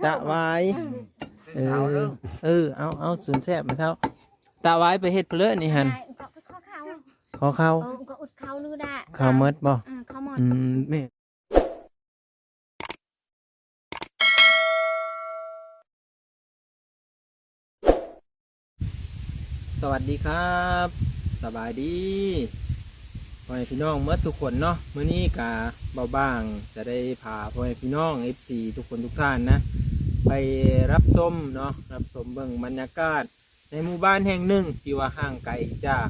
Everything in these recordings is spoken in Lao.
ຕະຫວາຍ ເອີ ເອີ ເອົາ ເອົາ ຊຸນແຊບແມ່ເຖົ້າ ຕະຫວາຍໄປເຮັດເພີ້ນນີ້ຫັ້ນ ໄດ້ ກໍ ກໍເຂົ້າ ຂໍເຂົ້າ ເອີ ກໍອຸດເຂົ້ານີ້ແຫຼະ ເຂົ້າໝົດບໍ່? ອືມ ເຂົ້າໝົດ ອືມ ແມ່ນ. ສະຫວັດດີຄັບ ສະບາຍດີພໍ່ແມ່ພີ່ນ້ອງໝົດທຸກຄົນເນາະ. ມື້ນີ້ກະບ່າວບາງຈະໄດ້ພາພໍ່ແມ່ພີ່ນ້ອງ ເອັຟຊີ ທຸກຄົນທຸກທ່ານນະ ໄປຮັບຊົມເນາະ ຮັບຊົມເບິ່ງບັນຍາກາດ ໃນໝູ່ບ້ານແຫ່ງໜຶ່ງທີ່ວ່າຫ່າງໄກຈາກ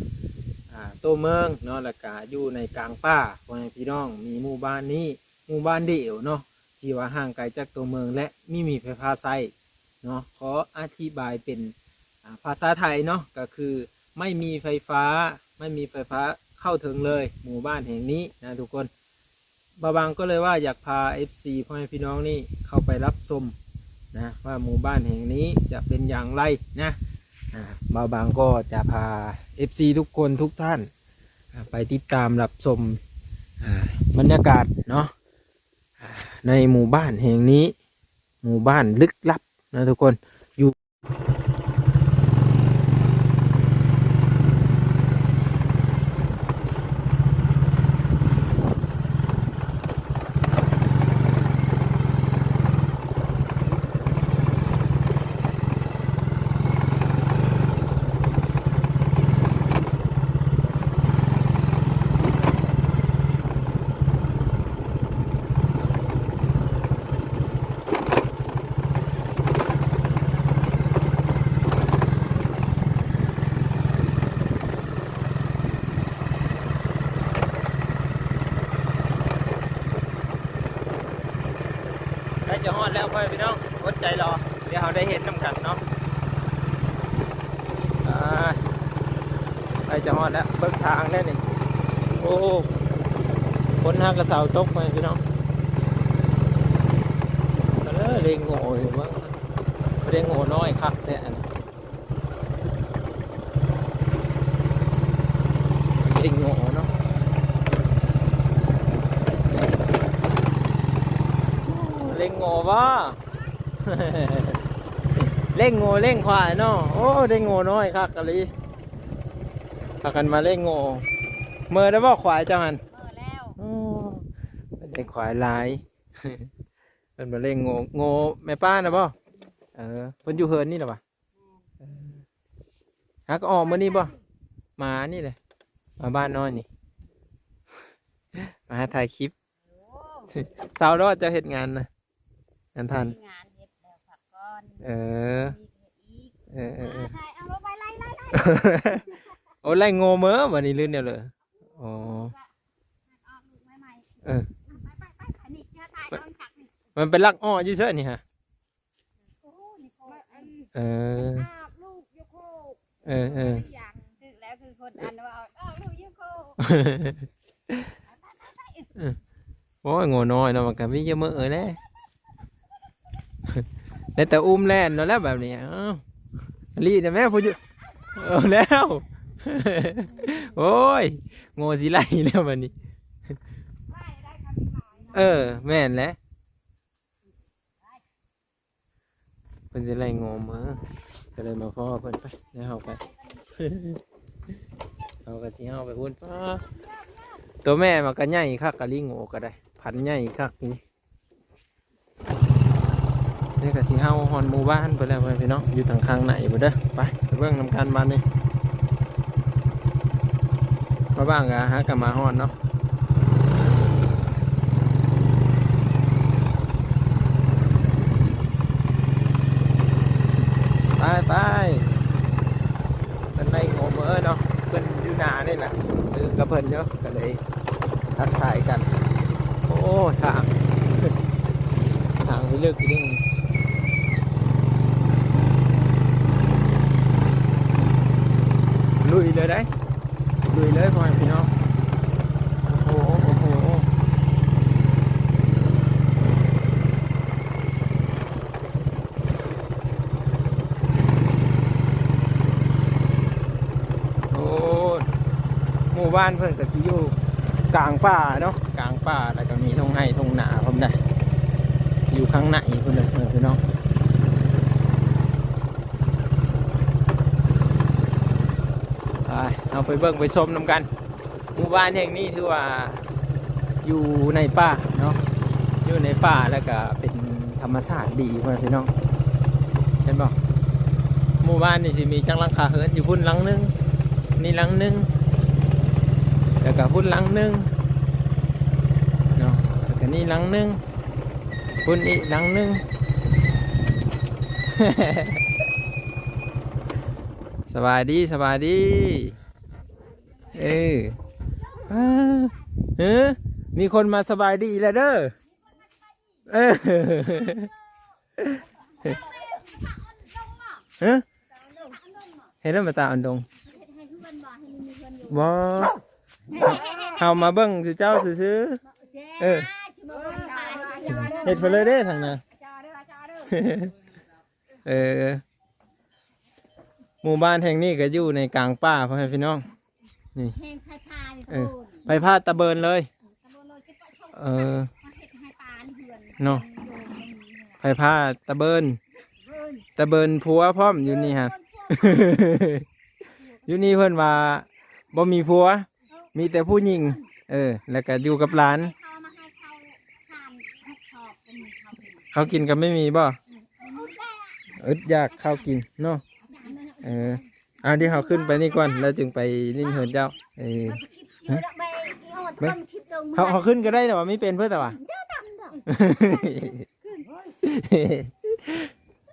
ອ່າ ຕົວເມືອງເນາະ ແລ້ວກະຢູ່ໃນກາງປ່າ ພໍ່ແມ່ພີ່ນ້ອງ. ມີໝູ່ບ້ານນີ້ ໝູ່ບ້ານດຽວເນາະ ທີ່ວ່າຫ່າງໄກຈາກຕົວເມືອງ ແລະ ມີ ມີໄຟຟ້າໃຊ້ເນາະ. ຂໍອະທິບາຍເປັນ ອ່າ ພາສາໄທເນາະ ກໍຄືໄມ່ມີໄຟຟ້າ ໄມ່ມີໄຟຟ້າເຂົ້າເຖິງເລີຍ ໝູ່ບ້ານແຫ່ງນີ້ນະທຸກຄົນ. ບ່າວບາງກໍເລີຍວ່າຢາກພາ ເອັຟຊີ ພໍ່ແມ່ພີ່ນ້ອງນີ້ເຂົ້າໄປຮັບຊົມນະ ວ່າໝູ່ບ້ານແຫ່ງນີ້ຈະເປັນຢ່າງໃດນະ. ອ່າ ບ່າວບາງກໍຈະພາ ເອັຟຊີ ທຸກຄົນທຸກທ່ານ ອ່າ ໄປຕິດຕາມຮັບຊົມ ອ່າ ບັນຍາກາດເນາະ ອ່າ ໃນໝູ່ບ້ານແຫ່ງນີ້ ໝູ່ບ້ານລຶກລັບນະທຸກຄົນ ຢູ່ ໃກ້ຈະຮອດແລ້ວພໍ່ແມ່ພີ່ນ້ອງ ອົດໃຈລໍ ດຽວເຮົາໄດ້ເຫັນນຳກັນເນາະ. ອ່າ ໃກ້ຈະຮອດແລ້ວ ເບິ່ງທາງແດ່ນີ້ ໂອ້ ຝົນຫາກະເຊົາຕົກ ພໍ່ແມ່ພີ່ນ້ອງ. ເອີ ເລັງໂງ່ຢູ່ເບິ່ງ ເລັງໂງ່ນ້ອຍຄັກແທ້ອັນນີ້ ເລັງໂງ່ເນາະ ເລັງໂງ່ບໍ່? ເລັງງົວເລັງຄວາຍເນາະ. ໂອ້ ໄດ້ງົວນ້ອຍຄັກອີ່ຫຼີ ພາກັນມາເລັງງົວ. ເມີແລ້ວບໍ່ຄວາຍເຈົ້າຫັ້ນ? ເມີແລ້ວ. ໂອ້ ໄດ້ຄວາຍຫຼາຍ ເພິ່ນມາເລັງງົວ. ງົວແມ່ປ້ານະບໍ່? ເອີ ເພິ່ນຢູ່ເຮືອນນີ້ລະຫວາ? ເອີ ຫາກໍອອກມື້ນີ້ບໍ່? ມານີ້ແຫຼະ ມາບ້ານນ້ອຍນີ້ ມາຫາຖ່າຍຄລິບ. ໂອ້ ເຊົາແລ້ວເຈົ້າເຮັດງານນະ? ອັນທ່ານ ມີງານເຮັດແລ້ວພັກຜ່ອນ. ເອີ ມີເຮັດອີກ. ເອີໆໆ ມາຖ່າຍ ເອົາລົງໄປ ໄລ່ໆໆ. ໂອ້ ໄລ່ງົວເມີບັດນີ້ ລື່ນແນວເລີ. ອໍ ອອກລູກໃໝ່ໆ. ເອີ ໄປໆໆ ນີ້ເຈົ້າຖ່າຍເອົາຈັກນີ້ ມັນໄປລັກອ້ອຢູ່ເຊີນີ້ຫະ. ໂອ້ ນີ້ໂຄກ ເອີ ມັນອອກລູກຢູ່ໂຄກ. ເອີໆ ຖືກແລ້ວ ຄືຄົນອັນວ່າອອກລູກຢູ່ໂຄກ. ໂອ້ຍ ງົວນ້ອຍເນາະ ມັນກະມີຢູ່ມື້ແຫຼະ ໄດ້ແຕ່ອຸ້ມແລ່ນໂລດແຫຼະແບບນີ້. ເອົ້າ ລີ້ນະແມ່ຜູ້ຢູ່ ເອົາແລ້ວ ໂອ້ຍ ງົວຊິໄລ່ແລ້ວບັດນີ້. ເອີ ແມ່ນແຫຼະ. ເພິ່ນຊິໄລ່ງົວເມີ ກໍເລີຍມາພໍ້ເພິ່ນໄປ ແລ້ວເຮົາໄປ ເຮົາກໍຊິເຮົາໄປພຸ້ນ. ປ້າ ຕົວແມ່ມັນກໍໃຫຍ່ຄັກກະລີ ງົວກໍໄດ້ ພັນໃຫຍ່ຄັກນີ້. ນີ້ກໍຊິເຮົາຮອດໝູ່ບ້ານໄປແລ້ວ ເພື່ອນພີ່ນ້ອງ ຢູ່ທາງຂ້າງໃນພຸ້ນເດີ. ໄປ ໄປເບິ່ງນຳກັນບາດນີ້. ມາບ້າງກະຫາກະມາຮອດເນາະ. ໄປ ໄປ ເພິ່ນໄລ່ງົວເມີເນາະ ເພິ່ນຢູ່ໜ້ານີ້ແຫຼະ ເອີ ກັບເພິ່ນຢູ່ ກໍເລີຍທັກທາຍກັນ. ໂອ້ ທາງ ທາງນີ້ເລິກອີ່ຫຼີ ລຸຍເລີຍເດ້. ລຸຍເລີຍ ພໍ່ແມ່ພີ່ນ້ອງ. ໂອ້ໂຫ ໂອ້ໂຫ ໂອ້ ໝູ່ບ້ານເພິ່ນກໍຊິຢູ່ກາງປ່າເນາະ ກາງປ່າ ແລ້ວກໍມີທົ່ງໄຮ່ທົ່ງນາພ້ອມໄດ໋ ຢູ່ ຢູ່ຂ້າງໃນພຸ້ນເດີພີ່ນ້ອງ. ໄປ ເຮົາໄປເບິ່ງໄປຊົມນຳກັນ. ໝູ່ບ້ານແຫ່ງນີ້ຖືວ່າຢູ່ໃນປ່າເນາະ, ຢູ່ໃນປ່າ ແລ້ວກະເປັນທຳມະຊາດດີພຸ້ນພີ່ນ້ອງ. ເຫັນບໍ່? ໝູ່ບ້ານນີ້ຊິມີຈັກຫຼັງຄາເຮືອນ, ຢູ່ພຸ້ນຫຼັງໜຶ່ງ, ນີ້ຫຼັງໜຶ່ງ, ແລ້ວກະພຸ້ນຫຼັງໜຶ່ງເນາະ, ແລ້ວກະນີ້ຫຼັງໜຶ່ງ, ພຸ້ນອີກຫຼັງໜຶ່ງ. ສະບາຍດີ ສະບາຍດີ. ເອີ ອ່າ ເອີ ມີຄົນມາສະບາຍດີອີກແລ້ວເດີ. ເອີ ຮະ ເຮັດແລ້ວມາຕາອັນດົງ. ບໍ່ ເຮົາມາເບິ່ງຊື່ເຈົ້າຊື່ໆ. ເອີ ເຮັດໄປເລີຍເດ້ທາງນັ້ນ. ເອີ ໝູ່ບ້ານແຫ່ງນີ້ກໍຢູ່ໃນກາງປ່າ ພໍ່ແມ່ພີ່ນ້ອງ. ນີ້ ແຮງໄຟຟ້ານີ້ ເອີ ຕະເບີນ ໄຟຟ້າຕະເບີນເລີຍ. ຕະເບີນເລີຍ ເອີ ມາເຮັດໃຫ້ປາໃນເຮືອນເນາະ. ໂດຍ ໄຟຟ້າຕະເບີນ ເບີນ ຕະເບີນຜົວພ້ອມຢູ່ນີ້ຮະ. ຢູ່ນີ້ເພິ່ນວ່າບໍ່ມີຜົວ ມີແຕ່ຜູ້ຍິງ. ເອີ ແລ້ວກໍຢູ່ກັບຫຼານ. ເຂົ້າກິນກໍບໍ່ມີບໍ່? ອືມ ອຶດຢາກເຂົ້າກິນເນາະ. ເອີ ເອົາ ດຽວເຮົາຂຶ້ນໄປນີ້ກ່ອນ ແລ້ວຈຶ່ງໄປຫຼິ້ນເຮືອນເຈົ້າ. ເອີ ເບິ່ງ ເຮົາ ເຮົາຂຶ້ນກໍໄດ້ແຫຼະວ່າ ມີເປັນເພິ່ນແຕ່ວ່າ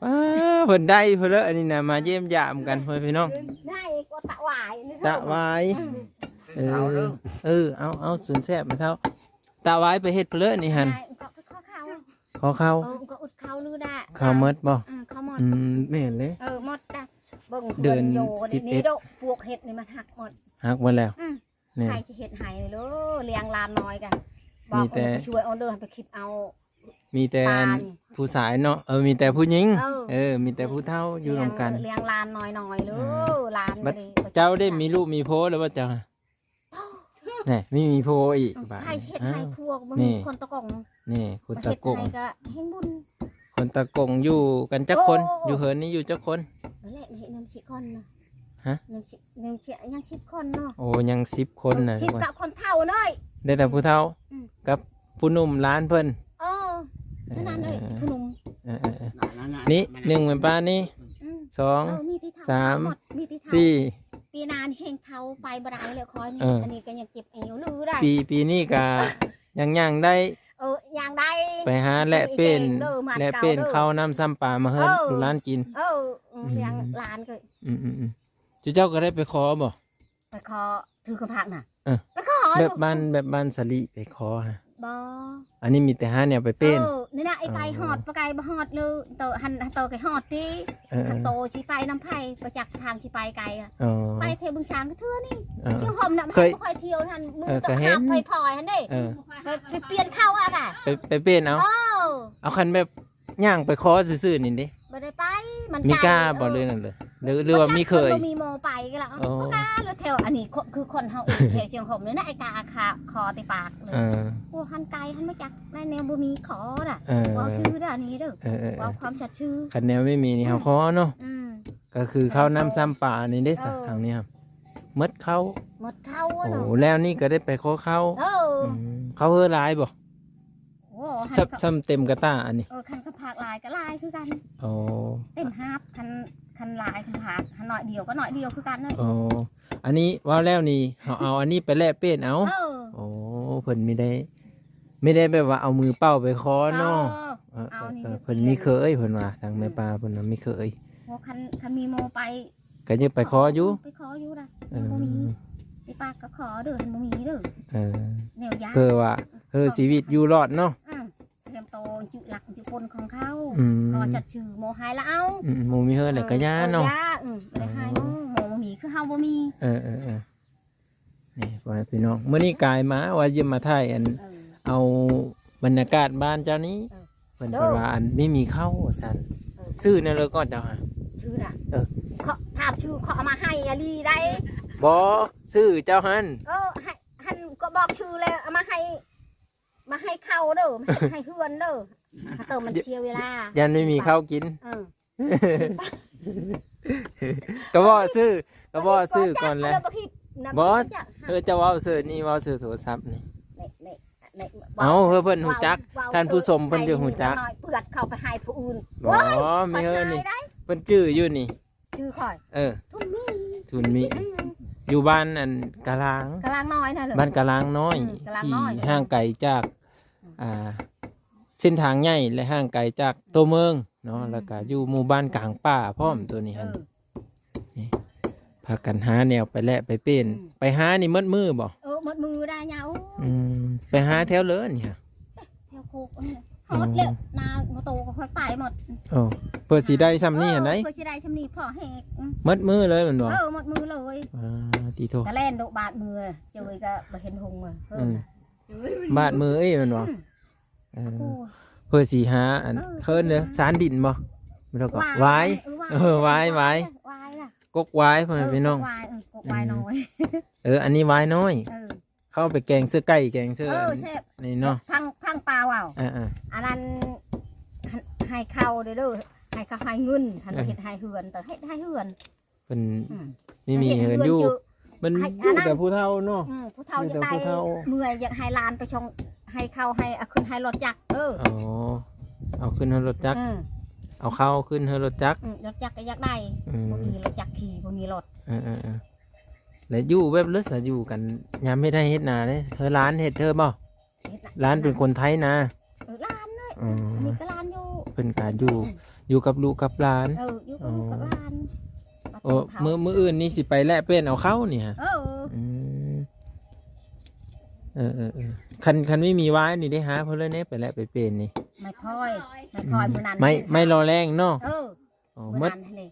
ອ້າ ເພິ່ນໄດ້ເພິ່ນເລີຍ ອັນນີ້ນະ ມາຢ້ຽມຢາມກັນ ພໍ່ແມ່ພີ່ນ້ອງ. ໄດ້ກໍຕະຫວາຍນີ້ ຕະຫວາຍ. ອືມ ເອີ ເອີ ເອົາ ເອົາ ຊຸນແຊບ ແມ່ເຖົ້າ. ຕະຫວາຍໄປເຮັດເພິ່ນເລີຍນີ້ຫັ້ນ. ໄດ້ ກໍ ກໍເຂົ້າ ຂໍເຂົ້າ ເອີ ກໍອຶດເຂົ້ານີ້ແຫຼະ. ເຂົ້າໝົດບໍ່? ອືມ ເຂົ້າໝົດ. ອືມ ແມ່ນເດ້ ເອີ ໝົດ. ເດືອນສິບເອັດ ນີ້ດອກ ປວກເຫັດນີ້ມັນຫັກໝົດ ຫັກໝົດແລ້ວ. ອືມ ນີ້ ໃຜຊິເຮັດໃຫ້ເດີ ລ້ຽງຫຼານນ້ອຍກະ ມີແຕ່ ບອກເອົາໄປຊ່ວຍອອເດີ ໃຫ້ໄປຄິດເອົາ. ມີແຕ່ ຕາຍ ຜູ້ຊາຍເນາະ. ເອີ ມີແຕ່ຜູ້ຍິງ. ເອີ ເອີ ມີແຕ່ຜູ້ເຖົ້າຢູ່ນຳກັນ ລ້ຽງຫຼານນ້ອຍໆເດີ. ເອີ ຫຼານ ບັດ ກໍດີ ເຈົ້າໄດ້ມີລູກມີຜົວແລ້ວບໍ່ເຈົ້າ? ແນ່ ມີ ມີຜົວອີກ. ເອີ ບາດ ໃຜຊິເຮັດໃຫ້ ອ້າວ ຜົວກໍບໍ່ມີ. ນີ້ ຄົນຕະກົງ ນີ້ ຄົນຕະກົງ ໃຫ້ກໍແຮງບຸນ. ຄົນຕະກົງຢູ່ກັນຈັກຄົນ? ໂອ້ ຢູ່ເຮືອນນີ້ຢູ່ຈັກຄົນ? ນັ້ນແຫຼະ ເຮັດນຳສິບຄົນນະ. ຮະ? ນຳສິບ ຍັງສິບຄົນເນາະ. ໂອ້ ຍັງສິບຄົນນະ. ສິບ ກັບຄົນເຖົ້າເລີຍ ໄດ້ແຕ່ຜູ້ເຖົ້າ ອືມ ກັບຜູ້ໜຸ່ມຫຼານເພິ່ນ. ເອີ ເທົ່ານັ້ນເລີຍ ເອີ ຜູ້ໜຸ່ມ. ເອີໆໆ ນີ້ໜຶ່ງແມ່ນປານີ້ ອືມ ສອງ ເອີ ມີແຕ່ເຖົ້າ ສາມ ທັງໝົດ ມີແຕ່ເຖົ້າ ສີ່. ປີໜ້າແຮງເຖົ້າໄປບໍ່ໄດ້ແລ້ວຂ້ອຍນີ້. ເອີ ອັນນີ້ກໍຍັງເຈັບແອວຢູ່ເລີຍ. ປີ ປີນີ້ກໍຍັງຍ່າງໄດ້ ເອີ ຍ່າງໄດ້ ໄປຫາແລະເປັນ ແລະເປັນເຂົ້ານ້ຳຊ້ຳປາມາເຮືອນ ເອີ ລູກຫຼານກິນ. ເອີ ອືມ ລ້ຽງຫຼານກໍ ອືມໆໆ ເຈົ້າກໍໄດ້ໄປຂໍບໍ່? ໄປຂໍ ຖືຄຳພາກນະ. ເອີ ໄປຂໍ ແບບບ້ານ ແບບບ້ານສາລີໄປຂໍຫະ? ບໍ່ ອັນນີ້ມີແຕ່ຫາແນວໄປເປັນ. ເອີ ນີ້ນະ ໄອ້ໄກຮອດ ອໍ ບໍ່ໄກບໍ່ຮອດເລີຍ ໂຕຫັ້ນ ໂຕໄກຮອດຕິ. ເອີໆ ຄັນໂຕຊິໄປນຳໃຜ ບໍ່ຈັກທາງຊິໄປໄກອະ. ອໍ ໄປແຖວບຶງຊາງກໍເທື່ອນີ້. ເອີ ຊຽງຂອມນະ ເຄີຍ ບໍ່ຄ່ອຍທ່ຽວຫັ້ນ ເອີ ມີແຕ່ ກໍເຫັນ ພອຍໆຫັ້ນເດ້. ເອີ ໄປ ໄປປ່ຽນເຂົາອະກະ ໄປ ໄປປ່ຽນເອົາ. ເອີ ເອົາ ຄັນແບບ ຍ່າງໄປຂໍຊື່ໆນີ້ເດ້. ບໍ່ໄດ້ໄປ ມັນໄກ. ມີກ້າບໍ່ ເອີ ຫຼືນັ້ນເລີຍ ຫຼື ຫຼືວ່າມີເຄີຍ ບໍ່ມີໂມໄປກໍລະ. ອໍ ບໍ່ກ້າ ແລ້ວແຖວອັນນີ້ ຄື ຄືຄົນເຮົາເອງ ແຖວຊຽງຂອມນີ້ນະ ໄອ້ກ້າ ຂໍແຕ່ປາກເລີຍ. ເອີ ໂອ້ ຫັ້ນໄກ ຫັ້ນບໍ່ຈັກ ໃນແນວບໍ່ມີຂໍນະ. ເອີ ເວົ້າຊື່ເດີ ອັນນີ້ເດີ ເອີໆໆ ເວົ້າຄວາມສັດຊື່. ຄັນແນວໄມ່ມີນີ້ ເຮົາຂໍເນາະ. ອືມ ກໍຄືເຂົ້ານ້ຳຊ້ຳປານີ້ເດ້. ເອີ ທາງນີ້ຫະ ໝົດເຂົ້າ ໝົດເຂົ້າ. ໂອ້ ເນາະ ແລ້ວນີ້ກໍໄດ້ໄປຂໍເຂົ້າ. ເອີ ອືມ ເຂົ້າເຮີຫຼາຍບໍ່? ໂອ້ ຊັ້ນ ຊັ້ນເຕັມກະຕ່າອັນນີ້. ເອີ ຄັນກະພາກຫຼາຍກໍຫຼາຍຄືກັນ. ອໍ ເຕັມຫາບ ຄັນ ຄັນຫຼາຍກະພາກ ຄັນໜ້ອຍດຽວກໍໜ້ອຍດຽວຄືກັນເລີຍ. ອໍ ອັນນີ້ເວົ້າແລ້ວນີ້ ເຮົາເອົາອັນນີ້ໄປແລກເປນເອົາ. ເອີ ໂອ້ ເພິ່ນມີໄດ້ ມີໄດ້ແບບວ່າເອົາມືເປົ່າໄປຂໍເນາະ. ເອີ ເອີ ເອີ ເພິ່ນມີເຄີຍ ເພິ່ນວ່າ ທາງແມ່ປາເພິ່ນວ່າມີເຄີຍ. ໂອ້ ຄັນ ຄັນມີໂມໄປ ກໍຍັງໄປຂໍຢູ່ ໄປຂໍຢູ່ນະ. ເອີ ຍັງບໍ່ມີ ໄປປາກກໍຂໍເດີ ບໍ່ມີເດີ. ເອີ ແນວຢາກ ເພື່ອວ່າ ເພື່ອຊີວິດຢູ່ລອດເນາະ. ອືມ ຕຽມໂຕ ຈື່ຫຼັກຈື່ປົນຂອງເຂົາ. ອືມ ຂໍສັດຊື່ ໂມຫາຍລະເອົາ. ອືມ ໂມມີເຮີແລ້ວກໍຢ່າເນາະ. ເອີ ຢ່າ ອືມ ບໍ່ໄດ້ຫາຍໂມ ໂມບໍ່ມີ ຄືເຮົາບໍ່ມີ. ເອີໆໆ ນີ້ ພໍ່ແມ່ພີ່ນ້ອງ ມື້ນີ້ກາຍມາວ່າຈະມາຖ່າຍອັນ ເອີ ເອົາບັນຍາກາດບ້ານເຈົ້ານີ້. ເອີ ເພິ່ນ ເອີ ເພິ່ນວ່າອັນມີ ມີເຂົ້າວ່າຊັ້ນ. ເອີ ຊື່ແນວໃດກ່ອນເຈົ້າຫະ? ຊື່ນະ ເອີ ເຂົາຖາມຊື່ ເຂົາເອົາມາໃຫ້ອີ່ຫຼີໃດ. ບໍ່ ຊື່ເຈົ້າຫັ້ນ. ເອີ ໃຫ້ ຫັ້ນກໍບອກຊື່ແລ້ວ ເອົາມາໃຫ້ ມາໃຫ້ເຂົ້າເດີ ມາເຮັດໃຫ້ເຮືອນເດີ. ເຂົ້າຕົ້ມມັນເສຍເວລາ ຢ້ານບໍ່ມີເຂົ້າກິນ ເອີ ກໍເວົ້າຊື່ ກໍເວົ້າຊື່ກ່ອນແຫຼະ ບໍ່ຄິດນະ ບໍ່ ບໍ່ຈັກ ເອີ ເຈົ້າເວົ້າຊື່ນີ້ ເວົ້າຊື່ໂທລະສັບນີ້ ນີ້ ນີ້ ນີ້ ເອົ້າ ເພື່ອເພິ່ນຮູ້ຈັກ ເວົ້າ ທ່ານຜູ້ຊົມເພິ່ນຈະຮູ້ຈັກ ໃສ່ໜ້ອຍເພື່ອເຂົ້າໄປໃຫ້ຜູ້ອື່ນ ບໍ່ ໂອ້ຍ ມີເຮີນີ້ ເພິ່ນຈື່ຢູ່ນີ້ ຊື່ຂ້ອຍ ເອີ ທຸນມີ ທຸນມີ ອືມ ຢູ່ບ້ານອັນກະລາງ ກະລາງນ້ອຍນະ ບ້ານກະລາງນ້ອຍ ອືມ ກະລາງນ້ອຍ ທີ່ຫ່າງໄກຈາກ ອ່າ ເສັ້ນທາງໃຫຍ່ ແລະ ຫ່າງໄກຈາກຕົວເມືອງເນາະ ອືມ ແລ້ວກະຢູ່ໝູ່ບ້ານກາງປ່າພ້ອມ ອືມ ໂຕນີ້ຫັ້ນ ເອີ ນີ້ ພາກັນຫາແນວໄປແລະໄປເປນ ອືມ ໄປຫານີ້ໝົດມື້ບໍ່? ເອີ ໝົດມື້ໄດ້ຍາວ ອືມ ໄປຫາແຖວເລີນີ້ຫະ? ແຖວໂຄກອັນນີ້ ຮອດແລ້ວ ອໍ ນາບໍ່ໂຕກໍຄ່ອຍໄປໝົດ ໂອ້ ເພື່ອຊິໄດ້ຊ່ຳນີ້ຫັ້ນໃດ ເອີ ເພື່ອຊິໄດ້ຊ່ຳນີ້ພໍແຮກ ອືມ ໝົດມື້ເລີຍແມ່ນບໍ່? ເອີ ໝົດມື້ເລີຍ ອ່າ ຕິໂທ ກະແລ່ນໂດດບາດມື ເຈີຍກໍບໍ່ເຫັນຫົງ ເອີ ອືມ ບາດມືອີກແມ່ນບໍ່? ອືມ ເອີ ໂອ້ ເພື່ອຊິຫາອັນ ເອີ ເອີ້ນເດີ ຊານດິນບໍ່? ແລ້ວກໍຫວາຍ ຫວາຍ ເອີ ຫວາຍ ຫວາຍ ຫວາຍນະ ກົກຫວາຍ ພໍ່ແມ່ພີ່ນ້ອງ ເອີ ກົກຫວາຍ ເອີ ກົກຫວາຍນ້ອຍ ເອີ ອັນນີ້ຫວາຍນ້ອຍ ເອີ ເຂົາເອົາໄປແກງເສື້ອໄກ່ ແກງເສື້ອ ເອີ ອັນ ແຊບ ນີ້ເນາະ ພັງ ພັງປາເວົ້າ ອ່າໆ ອັນນັ້ນ ໃຫ້ເຂົ້າເດີ ໃຫ້ເຂົ້າໃຫ້ເງິນ ຫັ້ນ ເອີ ເຮັດໃຫ້ເຮືອນ ແຕ່ເຮັດໃຫ້ເຮືອນ ເພິ່ນ ອືມ ມີ ມີເຮືອນຢູ່ ມັນຢູ່ແຕ່ຜູ້ເຖົ້າເນາະ ອືມ ຜູ້ເຖົ້າຢາກໄດ້ ເມື່ອຍຢາກໃຫ້ຫຼານໄປຊົງ ໃຫ້ເຂົ້າ ໃຫ້ເອົາຂຶ້ນໃຫ້ລົດຈັກເດີ ອໍ ເອົາຂຶ້ນໃຫ້ລົດຈັກ ອືມ ເອົາເຂົ້າຂຶ້ນໃຫ້ລົດຈັກ ອືມ ລົດຈັກກໍຢາກໄດ້ ອືມ ບໍ່ມີລົດຈັກຂີ່ ບໍ່ມີລົດ ເອີໆໆ ແລ້ວຢູ່ແບບເລີສະ ຢູ່ກັນຍາມເຮັດໄຮ່ເຮັດນາເດ້ ເຮີ ຫຼານເຮັດເທີບໍ່? ເຮັດນະ ຫຼານເປັນຄົນໄທນະ ເອີ ຫຼານເລີຍ ອໍ ອັນນີ້ກໍຫຼານຢູ່ ເພິ່ນກໍຢູ່ ອືມ ຢູ່ກັບລູກກັບຫຼານ ເອີ ຢູ່ກັບລູກກັບຫຼານ ອໍ ໂອ້ ມື້ ມື້ອື່ນນີ້ຊິໄປແລະເປັນເອົາເຂົ້ານີ້ຫະ ເອີ ອືມ ເອີໆໆ ຄັນ ຄັນມີ ມີວາຍນີ້ໄດ້ຫາເພິ່ນເລີຍເດ້ ໄປແລະໄປເປັນນີ້ ໄມ້ພອຍ ໄມ້ພອຍ ອືມ ມື້ນັ້ນ ໄມ້ ໄມ້ລໍແລງເນາະ ເອີ ອໍ ມື້ນັ້ນນີ້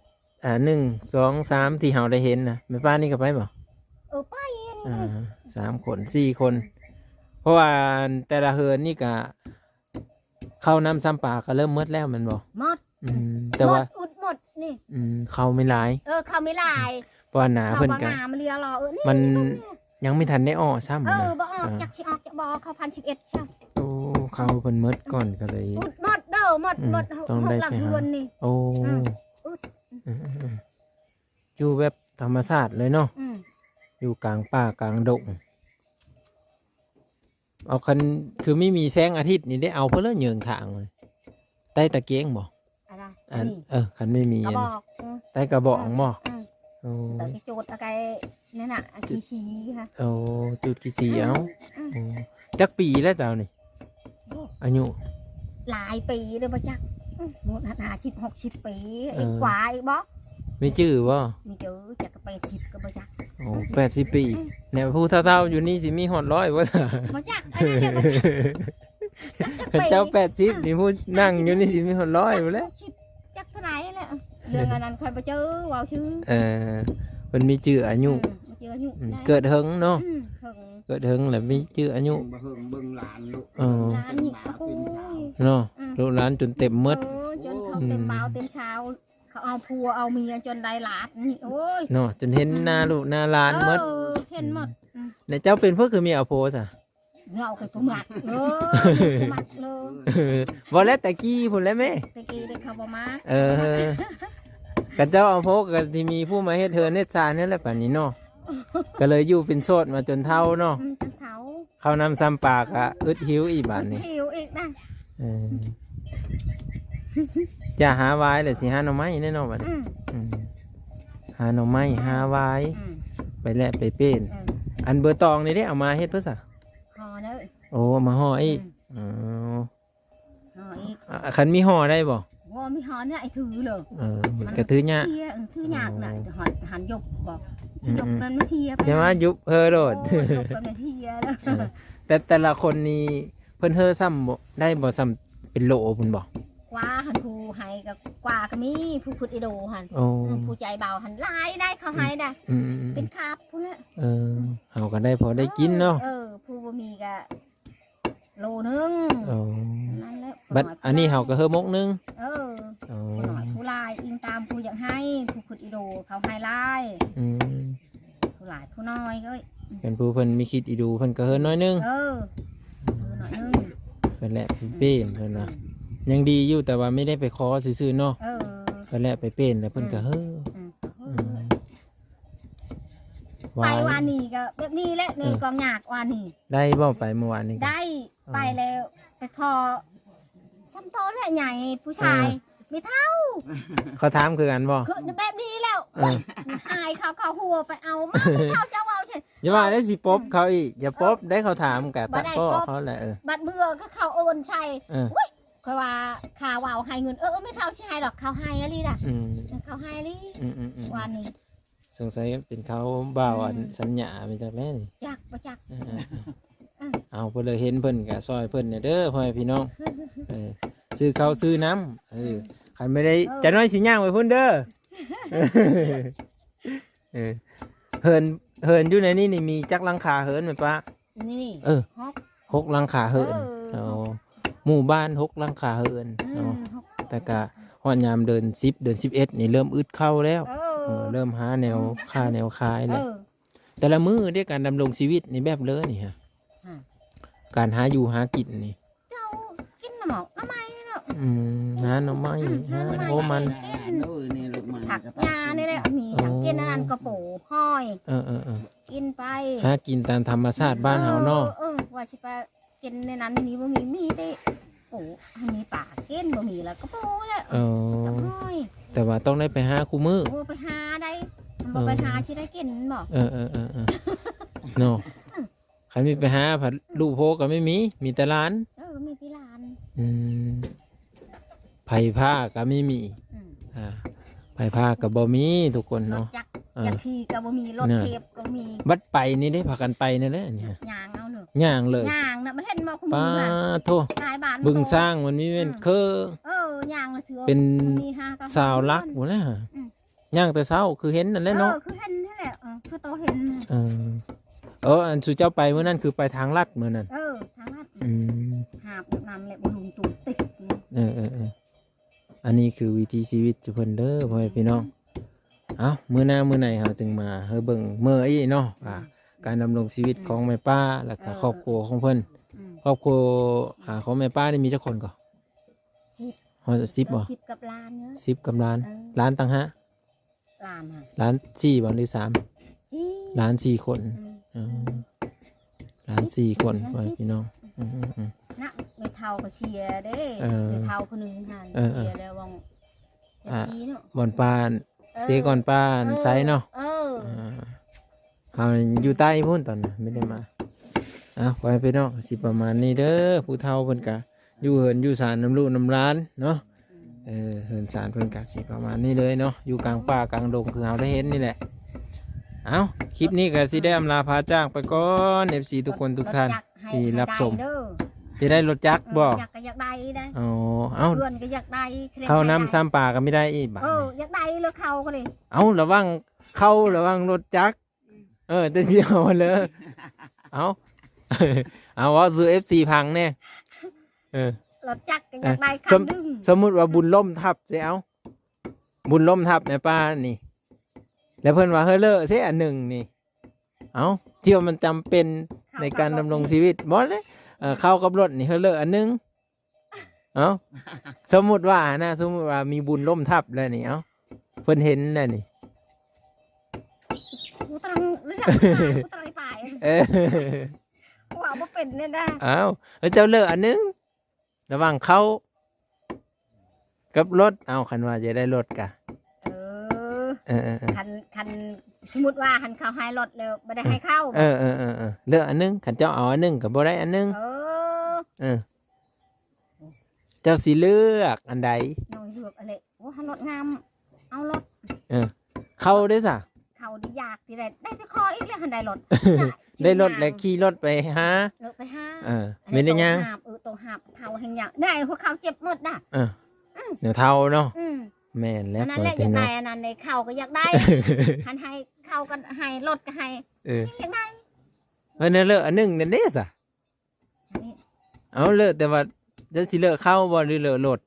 ອ່າ ໜຶ່ງ ສອງ ສາມ ທີ່ເຮົາໄດ້ເຫັນນະ ແມ່ປ້ານີ້ກໍໄປບໍ່? ເອີ ໄປອັນນີ້ ອ່າ ສາມຄົນ ສີ່ຄົນ ເພາະວ່າແຕ່ລະເຮືອນນີ້ກະ ເຂົ້ານ້ຳຊຳປາກໍເລີ່ມໝົດແລ້ວແມ່ນບໍ່? ໝົດ ອືມ ແຕ່ວ່າ ໝົດ ອຸດໝົດນີ້ ອືມ ເຂົ້າມີຫຼາຍ ເອີ ເຂົ້າມີຫຼາຍ ເພາະວ່ານາເພິ່ນກໍ ເຂົ້າບໍ່ງາມເລີຍ ເອີ ນີ້ ມັນຍັງບໍ່ທັນໄດ້ອອກຊ້ຳ ເອີ ນະ ບໍ່ອອກ ອ່າ ຈັກຊິອອກຈັກບໍ່ອອກ ເຂົ້າພັນສິບເອັດຊ້ຳ ໂອ້ ເຂົ້າເພິ່ນໝົດກ່ອນກໍເລີຍ ໝົດເດີ ໝົດ ອືມ ໝົດ ຕ້ອງໄດ້ໄປຫາ ເຮືອນນີ້ ໂອ້ ອືມ ອືມ ຢູ່ແບບທຳມະຊາດເລີຍເນາະ ອືມ ຢູ່ກາງປ່າກາງດົງ ເອົາ ຄັນຄືມີ ມີແສງອາທິດນີ້ໄດ້ເອົາເພິ່ນເລີຍເຫຍີງທາງ ໃຕ້ຕະກຽງບໍ່? ອັນ ອັນ ເອີ ຄັນມີ ມີ ກະບອກ ອືມ ໃຕ້ກະບອກ ອືມ ບໍ່? ອືມ ໂອ້ ແຕ່ຊິຈູດເອົາໄກນັ້ນນະ ອັນຂີ້ສີຫະ ໂອ້ ຈູດຂີ້ສີເອົາ ອືມ ອືມ ໂອ້ ຈັກປີແລ້ວເຈົ້ານີ້? ໂອ້ ອາຍຸ ຫຼາຍປີແລ້ວບໍ່ຈັກ ອືມ ໝົດຫ້າສິບ ຫົກສິບປີ ເອີ ອີກກວ່າອີກບໍ່? ມີຈື່ບໍ່? ມີຈື່ ຈັກກໍແປດສິບກໍບໍ່ຈັກ ໂອ້ ແປດສິບປີ ອືມ ແນວຜູ້ເຖົ້າໆຢູ່ນີ້ຊິມີຮອດຮ້ອຍບໍ່? ບໍ່ຈັກ ອັນນັ້ນແຫຼະ ບໍ່ຈັກ ຈັກຈັກປີ ຄັນເຈົ້າແປດສິບນີ້ ຜູ້ນັ່ງຢູ່ນີ້ຊິມີຮອດຮ້ອຍພຸ້ນແຫຼະ ຈັກເທົ່າໃດແຫຼະ ເລື່ອງອັນນັ້ນຂ້ອຍບໍ່ເຈີ ເວົ້າຊື່ ເອີ ເພິ່ນມີຈື່ອາຍຸ ອືມ ມີຈື່ອາຍຸ ອືມ ໄດ້ ເກີດເຖິງເນາະ ອືມ ເຖິງ ເກີດເຖິງແລ້ວມີຈື່ອາຍຸ ເບິ່ງ ເບິ່ງຫຼານລູກ ເອີ ຫຼານນີ້ ເປັນບ່າວເປັນສາວ ໂອ້ຍ ເນາະ ອືມ ລູກຫຼານຈົນເຕັມໝົດ ເອີ ຈົນເຂົາເຕັມ ອືມ ບ່າວເຕັມສາວ ເຂົາເອົາຜົວເອົາເມຍຈົນໄດ້ຫຼານນີ້ ໂອ້ຍ ເນາະ ຈົນເຫັນ ອືມ ໜ້າລູກໜ້າຫຼານໝົດ ເອີ ເຫັນໝົດ ອືມ ອືມ ແລ້ວເຈົ້າເປັນພວກຄືເມຍເອົາຜົວຊະ? ເຮົາກໍບໍ່ມັກເລີຍ ບໍ່ມັກເລີຍ ບໍ່ແລ້ວແຕ່ກີ້ພຸ້ນແຫຼະແມ່ ແຕ່ກີ້ເດັກເຂົາບໍ່ມັກ ເອີ ຄັນເຈົ້າເອົາຜົວກໍຊິມີຜູ້ມາເຮັດເຮືອນເຮັດຊານນັ້ນແຫຼະ ປານນີ້ເນາະ ກໍເລີຍຢູ່ເປັນໂສດມາຈົນເຖົ້າເນາະ ອືມ ຈົນເຖົ້າ ເຂົ້ານ້ຳຊຳປາກະອຶດຫິວອີກບາດນີ້ ອຶດຫິວອີກນະ ເອີ ຈະຫາຫວາຍແລ້ວຊິຫາໜໍ່ໄມ້ແນ່ເນາະ ບາດນີ້ ອືມ ອືມ ຫາໜໍ່ໄມ້ ຫາຫວາຍ ອືມ ໄປແລະໄປເປັນ ເອີ ອັນເບີຕອງນີ້ເດ້ ເອົາມາເຮັດເພື່ອສະ? ຫໍ່ເດີ ໂອ້ ເອົາມາຫໍ່ອີກ ອືມ ອໍ ຫໍ່ອີກ ອ່າ ຄັນມີຫໍ່ໄດ້ບໍ່? ບໍ່ມີຫໍ່ນີ້ ໄອ້ຖືເລີຍ ເອີ ມັນກໍຖືຍາກ ເອີ ຖືຍາກນະ ອໍ ຈະຫົດ ຫັນຍົກບໍ່ ອືມ ຍົກນັ້ນມັນເພຍໄປ ຈະມາຍຸບເຮີໂລດ ໂອ້ ຍົກກໍມັນເພຍແລ້ວ ເອີ ແຕ່ແຕ່ລະຄົນນີ້ເພິ່ນເຮີຊ້ຳບໍ່ໄດ້ບໍ່ ຊ້ຳເປັນໂລພຸ້ນບໍ່? ກວ່າຫັ້ນ ຜູ້ໃຫ້ກໍກວ່າກໍມີ ຜູ້ຜຶດອີໂດຫັ້ນ ໂອ້ ອືມ ຜູ້ໃຈເບົາຫັ້ນຫຼາຍໄດ໋ ເຂົາໃຫ້ໄດ໋ ອືມໆໆ ເປັນຄາບພຸ້ນແຫຼະ ເອີ ເຮົາກໍໄດ້ພໍໄດ້ກິນເນາະ ເອີ ຜູ້ບໍ່ມີກໍ ໂລໜຶ່ງ ໂອ້ ນັ້ນແຫຼະ ບັດອັນນີ້ເຮົາກໍເຮີມົກໜຶ່ງ ເອີ ໂອ້ ຜູ້ໜ້ອຍຜູ້ຫຼາຍ ອີງຕາມຜູ້ຢາກໃຫ້ ຜູ້ຜຶດອີໂດເຂົາໃຫ້ຫຼາຍ ອືມ ຜູ້ຫຼາຍຜູ້ນ້ອຍເອີຍ ຄັນຜູ້ເພິ່ນມີຄິດອີດູເພິ່ນກໍເຮີໜ້ອຍໜຶ່ງ ເອີ ເຮີໜ້ອຍໜຶ່ງ ເພິ່ນແຫຼະເປັນເປັນເພິ່ນວ່າ ອືມ ຍັງດີຢູ່ ແຕ່ວ່າມີໄດ້ໄປຂໍຊື່ໆເນາະ. ເອີ ໄປແລະໄປເປັນ ແລ້ວເພິ່ນກໍ ອືມ ເຮີ້ ອືມ ອືມ ໄປວານນີ້ກໍແບບນີ້ແຫຼະ ເອີ ໃນກອງຫຍ້າວານນີ້. ໄດ້ບໍ່ ໄປມື້ວານນີ້? ໄດ້ ອໍ ໄປແລ້ວ ໄປພໍ້ ຊ່ຳໂຕແຫຼະໃຫຍ່ ຜູ້ຊາຍ ເອີ ແມ່ເຖົ້າ ເຂົາຖາມຄືກັນບໍ່? ຄືແບບນີ້ແລ້ວ ເອີ ໂອ້ຍ ອາຍເຂົາ ເຂົາຫົວໄປເອົາມາ ແມ່ເຖົ້າເຈົ້າເວົ້າຊັ້ນ ຢ່າວ່າໄດ້ຊິປົບເຂົາອີກ ຢ່າປົບ ເອີ ໄດ້ ເຂົາຖາມກະ ບໍ່ໄດ້ ປະເກາະ ປົບ ເຂົາແຫຼະ ເອີ ບັດເມື່ອຄືເຂົາໂອນໃສ່ ເອີ ໂອ້ຍ ຂ້ອຍວ່າຄ່າເວົ້າໃຫ້ເງິນ ເອີ ແມ່ເຖົ້າຊິໃຫ້ດອກ ເຂົາໃຫ້ອີ່ຫຼີນະ ອືມ ເອີ ເຂົາໃຫ້ອີ່ຫຼີ ອືມໆໆ ວານນີ້ ສົງໄສເປັນເຂົາບ່າວ ອືມ ອັນສັນຍາມາຈາກແລ້ວນີ້ ຈັກບໍ່ຈັກ ເອີໆໆ ເອີ ເອົາ ເພິ່ນເລີຍເຫັນເພິ່ນກະຊ່ອຍເພິ່ນແດ່ເດີ ພໍ່ແມ່ພີ່ນ້ອງ ເອີ ຊື້ເຂົ້າຊື້ນ້ຳ ເອີ ອືມ ຄັນບໍ່ໄດ້ ເອີ ຈັກໜ້ອຍຊິຍ່າງໄປພຸ້ນເດີ ເອີ ເຮືອນ ເຮືອນຢູ່ໃນນີ້ນີ້ມີຈັກຫຼັງຄາເຮືອນແມ່ປ້າ? ນີ້ ເອີ ຫົກ ຫົກຫຼັງຄາເຮືອນ ເອີ ເອີ ຫົກ ໝູ່ບ້ານຫົກຫຼັງຄາເຮືອນ ອືມ ເນາະ ຫົກ ແຕ່ກະຮອດຍາມເດືອນສິບ ເດືອນສິບເອັດນີ້ເລີ່ມອຶດເຂົ້າແລ້ວ ເອີ ເອີ ເລີ່ມຫາແນວ ອືມ ຄ້າແນວຂາຍແລ້ວ ເອີ ແຕ່ລະມື້ເດ້ ການດຳລົງຊີວິດນີ້ແບບເລີນີ້ຮະ ຮະ ການຫາຢູ່ຫາກິນນີ້ ເຈົ້າກິນໜໍ່ ໜໍ່ໄມ້ເນາະ ອືມ ຫາໜໍ່ໄມ້ ອືມ ຫາ ຫາໜໍ່ໄມ້ ໂອ້ ມັນ ກິນ ໂອ້ຍ ນີ້ລູກມັນ ຜັກຫຍ້ານີ້ແຫຼະ ມີຫຍັງກິນ ເອີ ອັນນັ້ນກໍປູຫອຍ ເອີໆໆ ກິນໄປ ຫາກິນຕາມທຳມະຊາດບ້ານເຮົາເນາະ ເອີ ເອີ ວ່າຊິໄປກິນໃນນັ້ນໃນນີ້ບໍ່ມີ ມີແຕ່ປູໃຫ້ມີປາກິນ ບໍ່ມີແລ້ວກໍປູແຫຼະ ເອີ ກັບຫອຍ ແຕ່ວ່າຕ້ອງໄດ້ໄປຫາຄູ່ມື້ ໂອ້ ໄປຫາໄດ້ ຄັນບໍ່ໄປຫາ ເອີ ຊິໄດ້ກິນບໍ່ ເອີໆໆໆ ເນາະ ອືມ ຄັນມີໄປຫາພັດ ລູກໂພກໍໄມ່ມີ ມີແຕ່ຫຼານ ເອີ ມີແຕ່ຫຼານ ອືມ ໄຟຟ້າກໍໄມ່ມີ ອືມ ອ່າ ໄຟຟ້າກໍບໍ່ມີທຸກຄົນເນາະ ລົດຈັກ ເອີ ຈັກຂີ່ກໍບໍ່ມີ ລົດເທບກໍມີ ບັດໄປນີ້ໄດ້ພາກັນໄປແນວໃດນີ້ ຍ່າງເອົາເນາະ ຍ່າງເລີຍ ຍ່າງນະ ບໍ່ເຫັນບໍ່ ປາໂທ ຫຼາຍບ້ານ ບຶງຊ້າງມັນມີແມ່ນ ອືມ ເຄີ ເອີ ຍ່າງລະຖື ເປັນຊາວຫຼັກພຸ້ນແຫຼະ ອືມ ຍ່າງແຕ່ເຊົ້າ ຄືເຫັນນັ້ນແຫຼະເນາະ ເອີ ຄືເຫັນຫັ້ນແຫຼະ ເອີ ຄືໂຕເຫັນ ເອີ ເອີ ອັນສຸເຈົ້າໄປມື້ນັ້ນ ຄືໄປທາງລັດມື້ນັ້ນ ເອີ ທາງລັດ ອືມ ຫາບນ້ຳແຫຼະ ບໍ່ລົງຕູຕິດ ເອີໆໆ ອັນນີ້ຄືວິຖີຊີວິດຈຸເພິ່ນເດີ ພໍ່ແມ່ພີ່ນ້ອງ ເອົ້າ ມື້ໜ້າມື້ໃນເຮົາຈຶ່ງມາໃຫ້ເບິ່ງເມີອີກເນາະ ອືມ ວ່າການດຳລົງຊີວິດຂອງແມ່ປ້າ ແລ້ວກະ ເອີ ຄອບຄົວຂອງເພິ່ນ ອືມ ຄອບຄົວ ອ່າ ຂອງແມ່ປ້ານີ້ມີຈັກຄົນກໍ? ສິບ ຮອດສິບບໍ່? ສິບກັບຫຼານເນາະ ສິບກັບຫຼານ ເອີ ຫຼານຕ່າງຫາກ ຫຼານຫະ ຫຼານສີ່ບໍ່ ຫຼືສາມ? ສີ່ ຫຼານສີ່ຄົນ ອືມ ເອີ ຫຼານສີ່ຄົນ ສິບ ພີ່ນ້ອງ ອືມໆໆ ນະ ແມ່ເຖົ້າກໍເສຍເດ້ ເອີ ແມ່ເຖົ້າຜູ້ໜຶ່ງຫັ້ນ ເອີໆ ເສຍແລ້ວວ່າງ ອ່າ ເຈັດປີເນາະ ບ່ອນປ້າ ເອີ ເສຍກ່ອນປ້າ ເອີ ໄຊເນາະ ເອີ ອ່າ ເຮົາຢູ່ໃຕ້ພຸ້ນຕອນນັ້ນ ບໍ່ໄດ້ມາ ອືມ ເອົາ ໄປພີ່ນ້ອງ ຊິປະມານນີ້ເດີ ຜູ້ເຖົ້າເພິ່ນກະ ຢູ່ເຮືອນຢູ່ຊານນຳລູກນຳຫຼານເນາະ ອືມ ເອີ ເຮືອນຊານເພິ່ນກະຊິປະມານນີ້ເລີຍເນາະ ຢູ່ກາງປ່າກາງດົງ ຄືເຮົາໄດ້ເຫັນນີ້ແຫຼະ ເອົ້າ ຄລິບນີ້ກະຊິໄດ້ອຳລາພາຈາກໄປກ່ອນ ເອັຟຊີ ທຸກຄົນທຸກທ່ານ ລົດຈັກໃຫ້ ທີ່ຮັບຊົມ ໃຫ້ໄດ້ເດີ ຊິໄດ້ລົດຈັກບໍ່? ເອີ ຈັກກໍຢາກໄດ້ໄດ໋ ອໍ ເອົາ ເຮືອນກໍຢາກໄດ້ ເຂົ້ານ້ຳຊຳປາກໍມີໄດ້ອີກບາດ ເອີ ນີ້ ຢາກໄດ້ລົດເຂົ້າກໍເລີຍ ເອົ້າ ລະຫວ່າງເຂົ້າ ລະຫວ່າງລົດຈັກ ເອີ ແຕ່ຊິເອົາເລີຍ ເອົາ ເອົາ ເວົ້າສູ່ ເອັຟຊີ ຟັງແດ່ ເອີ ລົດຈັກກໍຢາກໄດ້ ເອີ ຄັນໜຶ່ງ ສົມ ສົມມຸດວ່າບຸນລົ້ມທັບຊິ ເອົາ ບຸນລົ້ມທັບແມ່ປ້ານີ້ ແລ້ວເພິ່ນວ່າ ເຮີເລີເຊ ອັນໜຶ່ງນີ້ ເອົ້າ ທີ່ວ່າມັນຈຳເປັນໃນການດຳລົງຊີວິດ ບໍ່ແຫຼະ ເອີ ເຂົ້າກັບລົດນີ້ ເຮີເລີອັນໜຶ່ງ ເອົ້າ ສົມມຸດວ່ານະ ສົມມຸດວ່າມີບຸນລົ້ມທັບແລ້ວນີ້ ເອົ້າ ເພິ່ນເຫັນແລ້ວນີ້ ກູຕ້ອງເລືອກ ກູຕ້ອງໄປ ເອີ ເວົ້າບໍ່ເປັນແນ່ນະ ເອົ້າ ແລ້ວເຈົ້າເລືອກອັນໜຶ່ງ ລະຫວ່າງເຂົ້າກັບລົດ ເອົ້າ ຄັນວ່າຈະໄດ້ລົດກະ ເອີ ເອີໆໆ ຄັນ ຄັນສົມມຸດວ່າ ຄັນເຂົາໃຫ້ລົດແລ້ວບໍ່ໄດ້ໃຫ້ເຂົ້າ ເອີໆໆ ເລືອກອັນໜຶ່ງ ຄັນເຈົ້າເອົາອັນໜຶ່ງກໍບໍ່ໄດ້ອັນໜຶ່ງ ເອີ ເອີ ເຈົ້າຊິເລືອກອັນໃດ? ນ້ອງເລືອກອັນນີ້ ໂອ້ ເອົາລົດງາມ ເອົາລົດ ເອີ ເຂົ້າເດ້ສະ ເຂົ້າໄດ້ຢາກທີ່ໄດ້ ໄດ້ໄປຂໍອີກແລ້ວ ຫັ້ນໄດ້ລົດ ໄດ້ລົດແລ້ວຂີ່ລົດໄປຫາ ລົດໄປຫາ ເອີ ແມ່ນໄດ້ຍ່າງ ເອີ ໂຕຫາບ ເຖົ້າແຮງຍ່າງ ໄດ້ຫົວເຂົ່າເຈັບໝົດດາ ເອີ ອືມ ແນວເຖົ້າເນາະ ອືມ ແມ່ນແລ້ວ ອັນນັ້ນແຫຼະ ຢາກໄດ້ອັນນັ້ນ ເຂົ້າກໍຢາກໄດ້ ຄັນໃຫ້ເຂົ້າກໍໃຫ້ ລົດກໍໃຫ້ ເອີ ຢາກໄດ້ ເອີ ເລືອກອັນໜຶ່ງນັ້ນເດ້ສະ ເອົາ ເລືອກ ແຕ່ວ່າເຈົ້າຊິເລືອກເຂົ້າບໍ່ ຫຼືເລືອກລົດ?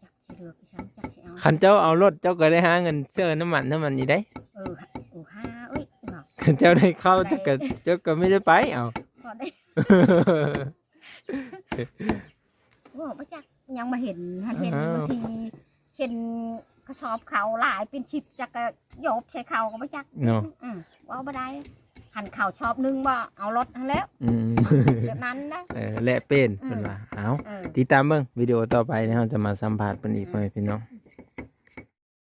ຈັກຊິເລືອກອີ່ຫຍັງ ຈັກຊິເອົາ ຄັນເຈົ້າເອົາລົດ ເຈົ້າກໍໄດ້ຫາເງິນເຊື້ອນ້ຳມັນ ນ້ຳມັນອີກເດ້ ເອີ ໂອ້ ຫາ ເອີຍ ຄັນເຈົ້າໄດ້ເຂົ້າ ເຈົ້າກໍ ເຈົ້າກໍມີແຕ່ໄປ ເອົາ ເວົ້າໄດ້ ເວົ້າບໍ່ຈັກ ຍັງບໍ່ເຫັນ ຫັ້ນເຫັນ ອ້າວ ບາງທີເຫັນກະສອບເຂົ້າຫຼາຍເປັນສິບຈັກກະໂຍບໃສ່ເຂົ້າກໍບໍ່ຈັກ ເນາະ ອືມ ເວົ້າບໍ່ໄດ້ ຫັ້ນເຂົ້າຊອບໜຶ່ງບໍ່ເອົາລົດຫັ້ນແຫຼ້ວ ອືມ ແບບນັ້ນນະ ເອີ ແລະເປັນ ອືມ ເພິ່ນວ່າ ເອົາ ເອີ ຕິດຕາມເບິ່ງວິດີໂອຕໍ່ໄປ ເຮົາຈະມາສຳພາດເພິ່ນອີກ ອືມ ພໍ່ແມ່ພີ່ນ້ອງ